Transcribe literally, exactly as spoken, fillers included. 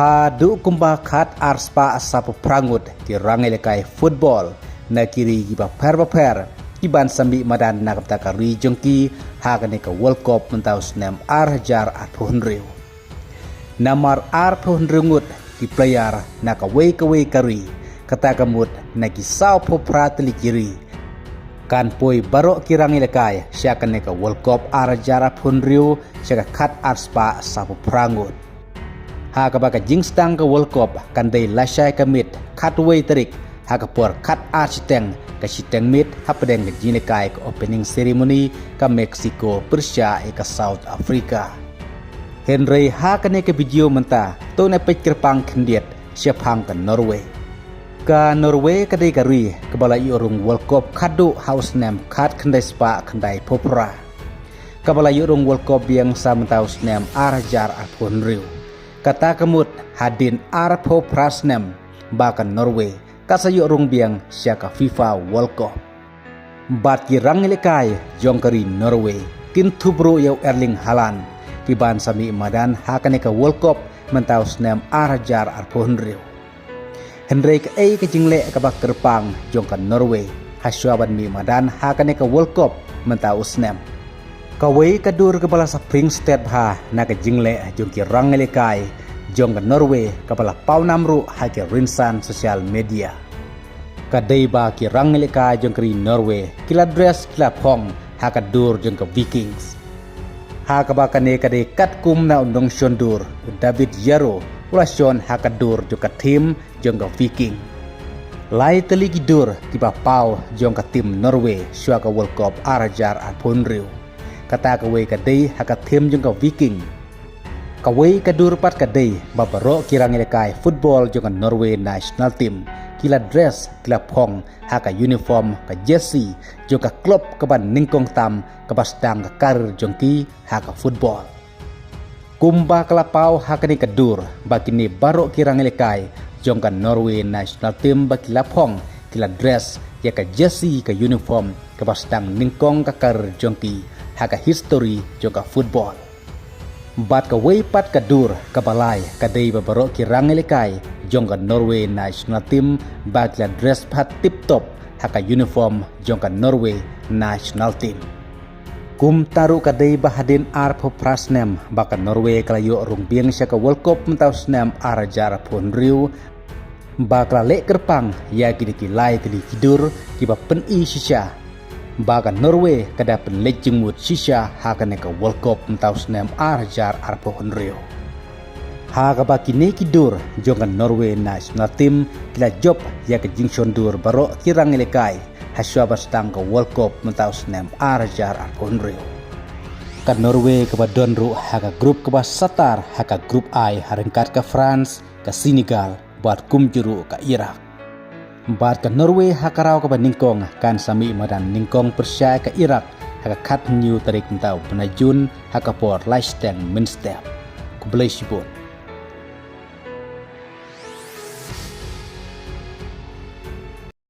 Haduh kumba khat ar spah saphew phra ngut ki rangïalehkai football na ki ri kiba pher bapher ki ban sa mih madan na ka bynta ka ri jong ki ha kane ka World Cup mynta u snem ar hajar arphew hynriew. Namar arphew hynriew ngut ki player na kawei kawei ka ri, kata ka mut na ki sawphew phra tylli ki ri kan poi baroh ki rangïalehkai sha kane ka World Cup ar hajar arphew hynriew sha ka khat ar spah saphew phra ngut. Ha kaba ka jingsdang ka World Cup kan dei lashai ka miet khatwei tarik ha ka por khat ar shiteng, ka shiteng miet hapdeng ka jingïalehkai ka opening ceremony ka Mexico pyrshah ïa ka South Africa. Hynrei ha kane ka video mynta to ngin peit kyrpang khyndiat shaphang ka Norway. Ka Norway ka dei ka ri kaba la ïoh rung World Cup khadduh ha u snem khat khyndai spah khyndai phew phra, kaba la ïoh rung World Cup biang sa mynta u snem ar hajar arphew hynriew. Kata ka mut hadien arphew phra snem ba ka Norway ka sa ïoh rung biang sha ka FIFA World Cup. Bad ki rangïalehkai jong ka ri Norway kin thup ruh ïa u Erling Haaland ki ban sa mih madan ha kane ka World Cup mynta u snem ar hajar arphew hynriew. Hynrei kaei ka jingleh kaba kyrpang jong ka Norway hashwa ban mih madan ha kane ka World Cup mynta u snem? Kawei ka dur kaba la sa pring stet bha na ka jingleh jong ki rangïalehkai jong ka Norway kaba la pawnam ruh ha ki rynsan social media ka dei ba ki rangïalehkai jong ka ri Norway ki la dress, ki la phong ha ka dur jong ka Vikings. Ha kaba kane ka dei katkum na u nongshon dur u David Yaro u la shon ha ka dur jong ka team jong ka Viking. Lai tylli ki dur kiba paw jong ka team Norway shwa ka World Cup ar hajar arphew hynriew. Kata kawei ka dei ha ka team jong ka Viking. Kawei ka dur pat ka dei ba baroh ki rangïalehkai football jong ka Norway national team ki la dress, ki la phong ha ka uniform, ka jersey jong ka club kaba nyngkong tam kaba sdang ka karir jong ki ha ka football. Kumba ka la paw ha kane ka dur ba kine baroh ki rangïalehkai jong ka Norway national team ba ki la phong, ki la dress ïa ka jersey, ka uniform kaba sdang nyngkong ka karir jong ki ha ka history jong ka football. Bad kawei pat ka dur kaba lai ka dei ba baroh ki rangïalehkai jong ka Norway national team ba ki la dress bha tip top ha ka uniform jong ka Norway national team. Kumta ruh ka dei ba hadien arphew phra snem ba ka Norway ka la ïoh rung biang sha ka World Cup mynta u snem ar hajar arphew hynriew, ba ka la leh kyrpang ïa kine ki lai tylli ki dur kiba pyni shisha ba ka Norway ka da pynleit jingmut shisha ha kane ka World Cup mynta u snem ar hajar arphew hynriew. Ha kaba kine ki dur jong ka Norway national team ki la jop ïa ka jingshon dur baroh ki rangïalehkai hashwa ba sdang ka World Cup mynta u snem ar hajar arphew hynriew. Ka Norway kaba don ruh ha ka group kaba satar ha ka Group I ha ryngkat ka France, ka Senegal bad kumjuh ruh ka Iraq. Bad ka Norway ha ka raw kaba nyngkong kan sa mih madan nyngkong pyrshah ka Iraq ha ka khathynñiew tarik mynta u bnai Jun ha ka por lai shiteng mynstep. Khublei shibun.